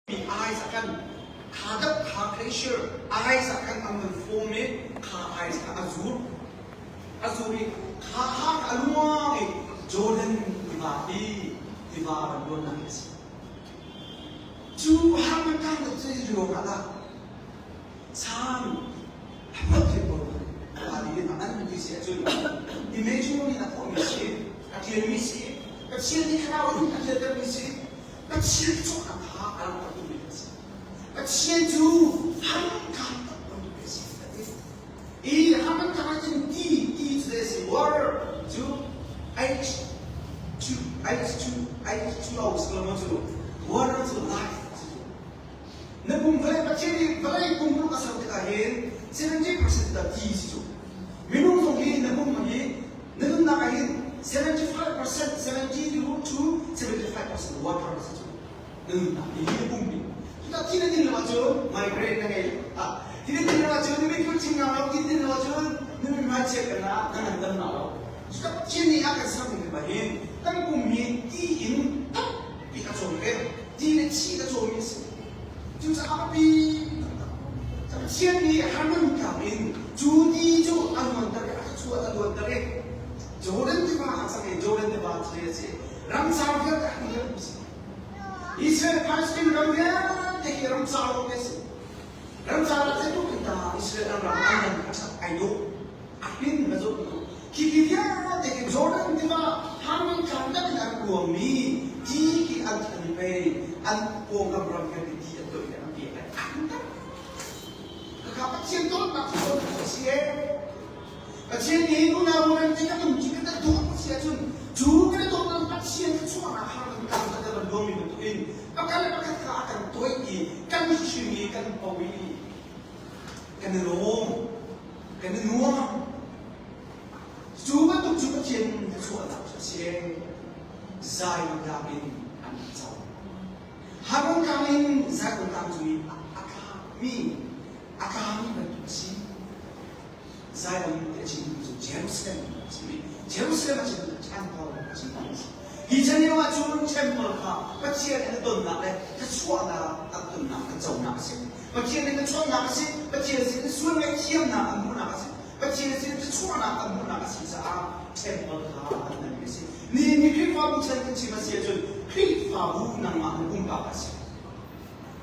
Ice ah khan kha dap kha glacier ice ah khan an van form i kha ice kha a zur. A zur i kha ha a luang i Jordan tiva hi tiva van luannak hi a si. Cu Harman Khan cu ruang ah dah caan a phot thil ko pa nih an ti si ahcun imaginary a tuahmi si a ṭialmi si Pathian nih thlarau in a ṭialtermi si Pathian cawhnak kha a rak tuahmi a si. Pathian cu hamkam tak bantuk a si a ti. I hamkam ah cun ti ti cu a si water cu H 2 H 2 H 2 O si lo maw cu water cu life a si cu. Na pum vawlei Pathian nih vawlei pumruk a ser tikah hin 70% dah ti si cu. Minung zong hi na pum hi na nunnak ah hin 75% 70 to 75% water a si cu. Na nunnak hi na pum hi. Cuta thi na din lo ahcun migraine na ngei. Ah, thi na din lo ahcun na mitful chim na lo, thi na din lo ahcun na mithmai chiat kan ah na ngandam na lo. Cuta Pathian nih a kan ser ning hin kan pum hi ti in tampi a cawm ve. Ti le thi a cawmi a si. Cucaah biapi taktak. Pathian nih Hermon tlang in cu ti cu a luanter i a thluachuah a luanter i Jordan tiva a cang i Jordan tiva cu a si. Ramcar vialte a hmu a si. Israel Palestine ram vialte hi ramcar lawng a si. Ramcar ah zeitluk in dah Israel an ram an ram a ṭhat ai dawh. A hmin na zoh ko. Khi ti vialte khi Jordan tiva Hermon tlang tak in a rak luangmi ti khi an than i pei an pawngkam ram vialte ti an toih le an pek le an tak. Khakha Pathian dawtnak cu dawt a si ee. Pathian nih unau nan ti kan um ti kan dawt a si ahcun cu kan i dawtnak Pathian ka chuahnak Hermon tlang kan van luangmi bantukin pakhat le pakhat kha a kan tuai i kan hrim i kan po i kan i lawm. Kan i nuam. Cu bantuk cu Pathian thluachuahnak cu a si. Zion tlang in an co. Hermon tlang in Zion tlang cu a tlakmi a tlami bantuk a si. Zion ti a chimmi cu Jerusalem a si. Jerusalem a chimmi cu temple a chimmi a si. Hi chan lio ah cun temple kha Pathian an tonnak le thluachuahnak an tonnak an conak a si. Pathian nih thluachuahnak a si. Pathian sin in sual ngaihthiamnak an hmuhnak a si. Pathian sin in thluachuahnak an hmuhnak a si caah temple kha an nganmi a si. Ni ni Khrihfabu chan kan chim a si ahcun Khrihfabu nangmah na pumpak a si.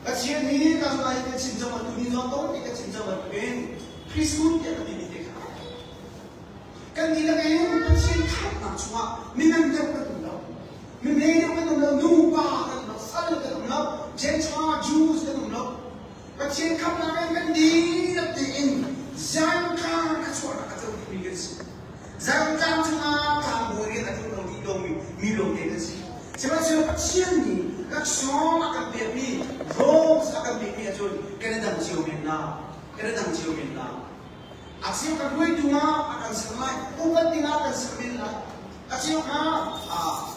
Pathian nih ka zong ah kan chim cang tu ni zong tawn ka chim cang bantukin priesthood tiah ka timi te kha kan dihlak in Pathian khamhnak chungah minung deuh kan um lo. Mimei deuh kan um lo, nupa kan um lo, sal kan um lo, Gentile Jews kan um lo. Pathian khamhnak in kan dihlak tein Zion tlang a chuahnak a co dihmi kan si. Zion tlang cungah tlangbawi rian a ṭuan lo dih lomi mi lawngte kan si. Sihmanhsehlaw Pathian nih laksawng a kan pekmi, roles a kan pekmi ahcun kan i dang cio men la, kan i dang cio men la. A cheu kan hruaitu ah a kan ser lai, upat ding ah kan ser men lai. A cheu kha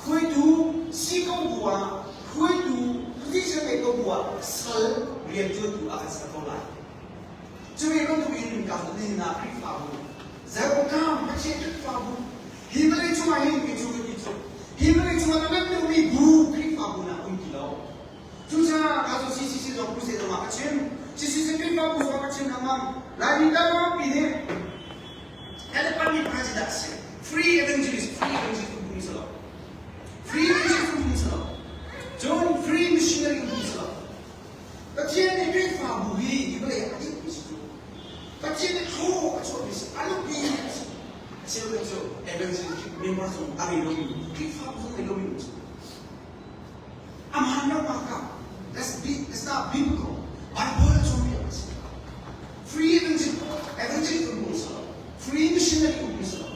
hruaitu si ko bu ah hruaitu position ngei ko bu ah sal rianṭuantu a kan ser ko lai. Cu ve bantuk in ka nihin ah Khrihfabu, Zeukam Pathian Khrihfabu, hi vawlei cungah hin kei cu ka ti cu, hi vawlei cungah na ngan deuhmi bu Khrihfabu nak um ti lo. Cucaah ka cu CCC zong crusade zong ah ka chim. CCC Khrihfabu zong ah ka chim lengmang. Laimi tampi nih kan i panmi president a si. Free evangelist, free evangelist um phung si lo. Free evangelist um phung si lo. Cun free missionary um phung si lo. Pathian nih Khrihfabu hi hi vawlei ah a dirhmi si cu. Pathian nih thaw a chuahmi si, a nupi a si. A cheu cu evangelist member zong a ngei lomi, Khrihfabu zong ngei lomi um si. Aman lo bak That's big, it's not biblical. Bible a cawnpiak a si. Free evangel, evangelism um si lo. Free missionary um si lo.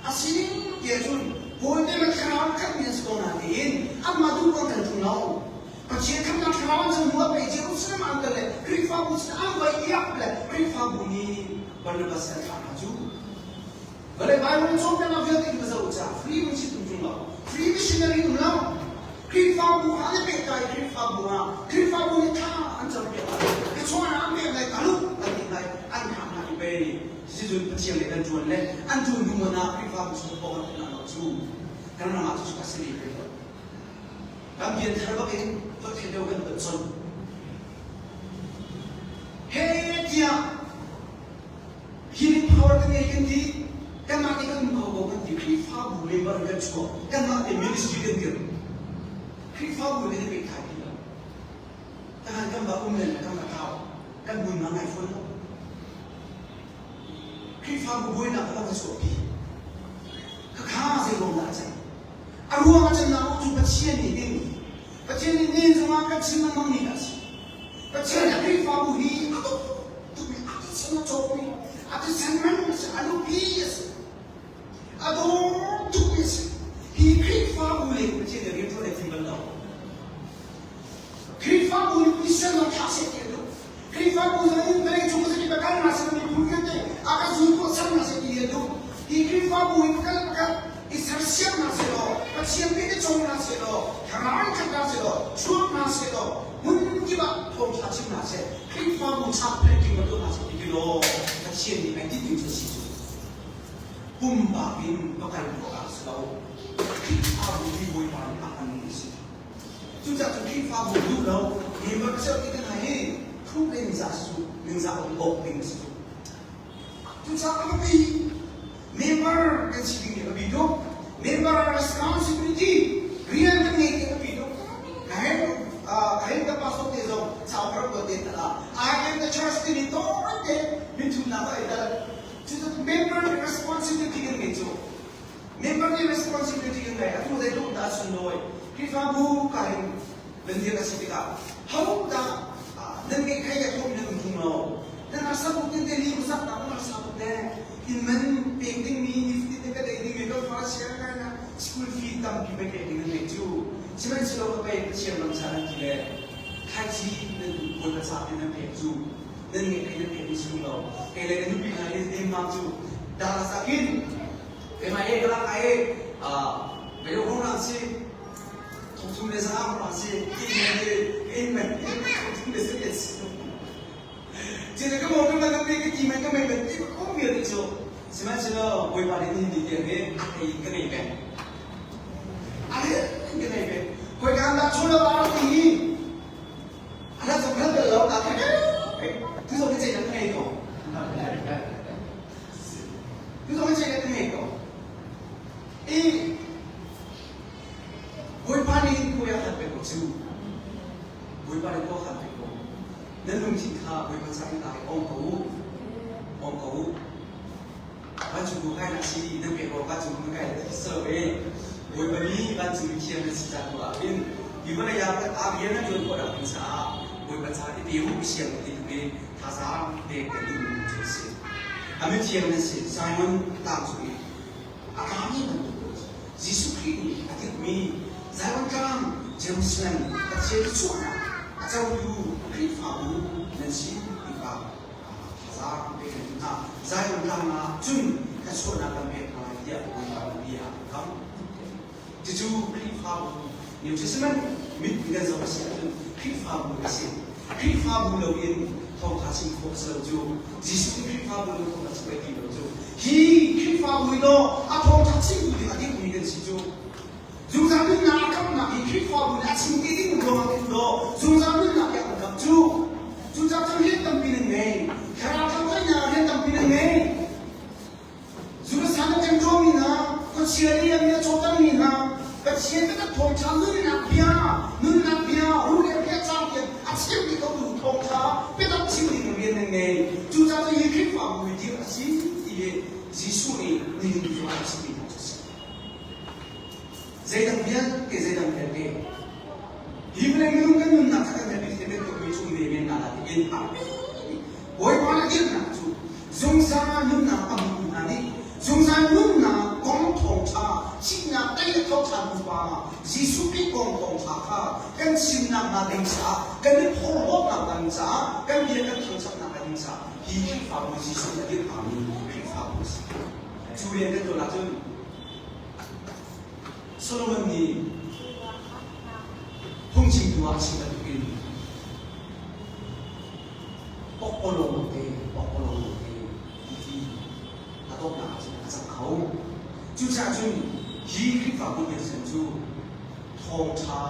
A sining ti ahcun Paul nih thlarau khat mi an si ko nain anmah duh ruang kan ṭung lo. Pathian khamnak thlarau an cang hnu ah pei Jerusalem ah an kal le Khrihfabu sin an vai iap le Khrihfabu nih Barnabas an thlah hna cu. Vawlei Bible cawnpiaknak vialte hi va zoh u ca free mission um ṭung lo. Free missionary um lo. Khrihfabu kha an i pehtlai Khrihfabu ah Khrihfabu nih thla an campiak lai. Biachawn an pek lai taluk an ti lai an khah hna i pei cuticun Pathian le kan ṭuan le an ṭuan hnu man ah Khrihfabu chung pawng an theih lo cu kan ram ah cucu a si ve lo. Kan pianthar bak in holhtheihlo kan ton chon. Zeicatiah healing power kan ngei kan ti, kanmah nih kan um kho ko kan ti, Khrihfabu member in kan chuak, kanmah te ministry kan dirh. Khrihfabu nih kan pehtlai ti lo. Tahan kan va um len le kan va kau, kan hmunhma ngai fawn lo. Khrihfabu buainak kha kan chuahpi. Khakha zei ruang dah a can? A ruang a cannak cu Pathian nih hin Pathian nih nen zongah kan chim lengmang mi a si. Pathian nih Khrihfabu hi a tuk tukmi a thisen a cawkmi a thisen man a si, a nupi a si. A dawr tukmi a si. Hi Khrihfabu le Pathian nih rianṭuan ai tim bal lo. Khrihfabu nih mission zong thlah seh ti a duh. Khrihfabu zong in vawleicung khuazakip ah kal hna seh miphun vialte a kan zul khawh ser hna seh ti a duh. Hi Khrihfabu hi pakhat pakhat i sersiam hna seh law, Pathian bia i cawng hna seh law, thlarau in khat hna seh law, chuak hna seh law, hmun kip ah thawngṭha chim hna seh, Khrihfabu chapel king va tuah hna seh ti ti law Pathian nih ai tinhmi cu a si cu. Pumpak in va kal khawh ah a si lo. Khrihfabu hi Bawipa nih a hmanmi a si. Cucaah cun Khrihfabu duh lo member ka si ti hna hi thu le ningzah si cu ningzah awk awk ding a si cu. Cucaah a biapi member kan si ding hi a biapi tuk. Member responsibility rian kan ngei ti a biapi tuk. Kahin ka pastor te zong cauk rak tuah te ta I am the church timi tawn te minthumnak ah i tel. Cucaah member responsibility kan ngei cu. Member nih responsibility kan ngei. Atu zeitluk dah a sunlawi. Khrihfabu ka in nan dir a si tikah ho dah nan ngeih khai a thawk nan um tung lo. Nan harsa tuk tin te li sak ta nan harsa tuk le inn man pek dingmi nifatin te ka dei dingmi kan fa share kai na school fee tampi pe pek ding nan ngeih cu. Sihmanhsehlaw ka pei Pathian ram cha nan ti le thlaici nan duh bawipa ca ti nan pek cu nan ngeih khai nan pek mi si lo. Kei le ka nupi hna hi denmark cu Dallas ah khin Keimah he ka lak ai mei hong si thongthum le zanga hong si in man thongthum le zanga si ci le ka mo ka man ka ka ti man ka mei man ti ko mi ri chu sihmanhsehlaw bawipa nih ni ni tiang he a thei ka ngei peng a he ka ngei peng koi ka dah chu lo ar ti hi ala zong hal bel lo ta khe tu zong ka chei ka ngei ko Tu zong hi check ka ngei ko. I Bawipa nih hin khuai a khat pek ko cu. Bawipa nih khua khat pek ko. Nan lungthin kha Bawipa ca in ai ong ko u. Ong ko u. Vancung ku kai na si, nan pek ko vancung ku kai ti so e. Bawipa nih vancung mi thiam nan si ca tu ah hin hi vawlei ah a rian nan tuan khawh nak ding caah Bawipa ca i pe u siang ti tu i thazaang pek kan duhmi cu a si. A mithiang nan si Simon tlang cung i a tlami bantuk Jesuh Khrih nih a dirhmi Zion tlang Jerusalem Pathian chuahnak a cotu Khrihfabu nan si ti kha thazaang pek kan duh hna. Zion tlang ah cun thluachuahnak kan pek hna lai tiah Bawipa nih bia a kam. Cucu Khrihfabu New Testament mit in kan zoh a si ahcun Khrihfabu a si. Khrihfabu loin thawngtha chim khawh a si lo cu. Jesuh nih Khrihfabu lo thawngtha chim ai ti lo cu. Hi Khrihfabu hi daw a thawngtha chimtu ding a dingmi kan si cu. Zungzal nunnak a kamnak hi Khrihfabu nih a chim te ding ruangah khin daw zungzal nunnak hi a kan kamh cu. Cucaah cun rian tampi nan ngei. Thlarau thangthaihnak rian tampi nan ngei. Zurasa na ṭemṭawmi hna, khuachia nih an a cawhtermi hna, Pathian biatak thawngṭha nunnak bia, nunnak bia, rulem he cang tiang a chim dih khotu thawngṭha biatak chim ding rian nan ngei. Cucaah cun hi Khrihfabu hi dirh a si ti hi Jesuh nih nihin cu a chimmi hna cu a si. Zeidang vialte, zeidang vialte. Hi vawlei minung kan nunnak kha kan biapi thei bantuk mi chung ve men hna la tiin a Bawipa na dirhnak cu zungzal nunnak a hmutu hna nih zungzal nunnak kong thawngṭha thihnak tei a thawngṭha pupa Jesuh Khrih kong thawngṭha kha kan chimnak hnga ding caah kan i phorhlawtnak hnga ding caah kan bia kan thangṭhatnak hnga ding caah hi Khrihfabu Jesuh nih a dirh hngami Khrihfabu a si. Cu rian kan ṭuan ahcun Solomon nih phungchimtu ah a chim bantukin awk-awlawng te awk-awlawng te ti a dawtnak ah cun a cang kho. Cucaah cun hi Khrihfabu rianṭuan cu thawngṭha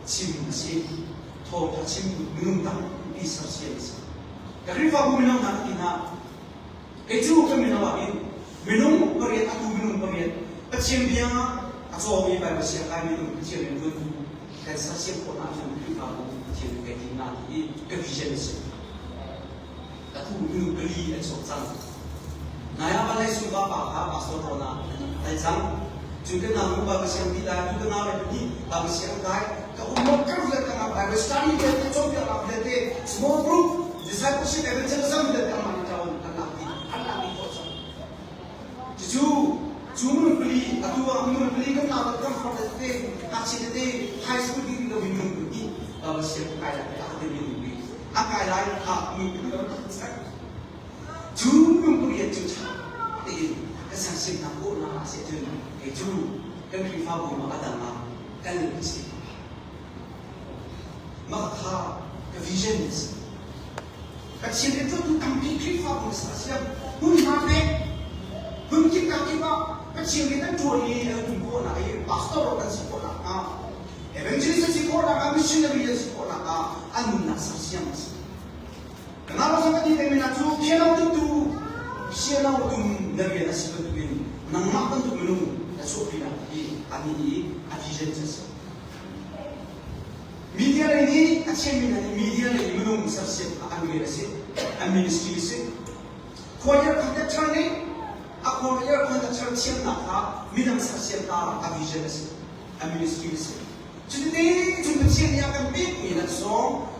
chim a si. Thawngṭha chimtu minung tampi sersiam a si. Ka Khrihfabu mino hna ka ti hna. Kei cu kan mino ah hin minung pariat atu minung pariat Pathian bia a cawmi Baibal siangkai minung Pathian rian ṭuantu kan sersiam khawh hna ahcun Khrihfabu Pathian kai tim hna ti hi ka vision a si. Atu minung pali an chuak cang. Nai ah Malay Sung pa pa kha pastor rawn ah an kal cang. Cun kan nau nu Baibal siang ti lai, tu ka nau le pahnih Baibal siang kai, ka um lo kar vialte nga Bible study vialte cawnpiaknak vialte small group discipleship evangelism vialte amah nih ṭawn an lak dih an lak dih khawh cang. Cucu cu minung pali atu ah minung pali kan nau le kan far le tete ngakchia tete high school dih lo mi minung pahnih Bible siang kai lai a ka minung pali a kai lai a minung pali lo Cu minung rian cu ṭha tein kan sersiamnak khawhnak ah si ahcun kei cu kan Khrihfabu ah a dang ah kal ka si. Mah kha ka vision a si. Pathian rianṭuantu tampi Khrihfabu na sersiam hmunhma pek hmunkip kakip ah Pathian rian an ṭuan i an um khawhnak i pastor an si khawhnak hnga evangelist an si khawhnak hnga missionary an si khawhnak hnga an nunnak sersiam a si. Nangmah zong ka ti pengmi hna cu piano tumtu piano tum na rian a si bantukin nangmah bantuk minung na chuahpinak hi anih i a vision cu a si. Media lei nih a thiammi hna nih media lei minung sersiam kha an rian a si, an ministry a si. Choir conductor nih a choir conductor thiamnak kha midang sersiam kha a vision a si, a ministry a si. Cuti cun Pathian nih a kan pekmi laksawng.